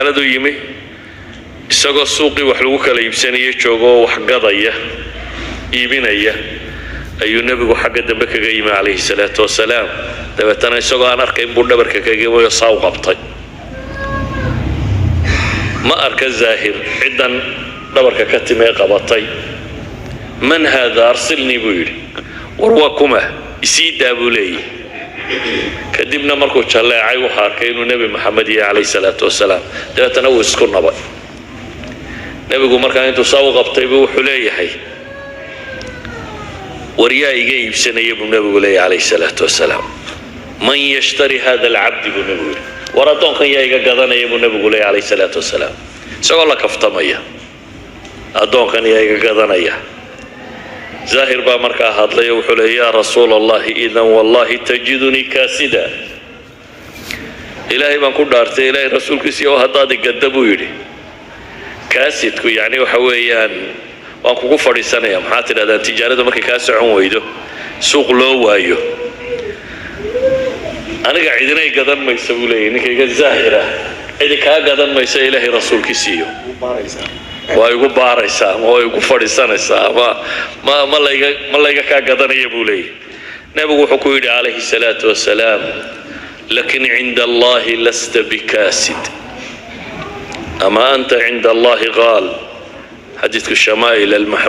Magaaladuu yimi, isagoo suuqii wax lagu kala iibsanaya joogo oo wax gadaya, iibinaya, ayuu Nebigu xagga dambe kaga yimi calayhi salaatu wasalaam. Dabeetana isagoo aan arkayn buu dhabarka kaga yimi oo saa u qabtay. Ma arka Zaahir ciddan dhabarka ka timee qabatay. "Man haada? Arsilnii," buu yidhi. "War waa kuma? Isii daa," buu leeyahy. Kadibna markuu jalleecay, wuxuu arkay inuu Nebi Maxamed yahay calayhi salaatu wasalaam. Dabeetana wuu isku nabay. Nebigu markaa intuu saa u qabtay buu wuxuu leeyahay, "War yaa iga iibsanaya?" buu Nebigu leeyahay calayhi salaatu wasalaam. "Man yashtari hada alcabdi?" buu Nebigu yidhi. "War addoonkan yaa iga gadanaya?" buu Nebigu leeyahy calayhi salaatu wasalaam, isagoo la kaftamaya. "Addoonkan yaa iga gadanaya?" Zaahir baa markaa hadlay oo wuxuu leeyay, "Yaa Rasuul Allahi, idan wallahi tajidunii kaasida. Ilaahay baan ku dhaartay, Ilaahay rasuulkiisii oo, haddaad igadda," buu yidhi, "kaasidku yacni waxa weeyaan waan kugu fadhiisanaya." Maxaa tidhahdaan tijaarada markay kaa socon weydo, suuq loo waayo? "Aniga cidinay gadan maysa," buu leeyahy ninkayga Zaahira. "Cidi kaa gadan maysa, Ilaahay rasuulkiisiiyo, waa igu baaraysaa ama waa igu fadhiisanaysaa ama ma layga kaa gadanaya," buu leeyahy. Nebigu wuxuu ku yidhi calayhi salaatu wasalaam, "Lakin cinda Allahi lasta bikaasid ama anta cinda Allahi qaal." Xadiidku shamaa'il almaxmuud.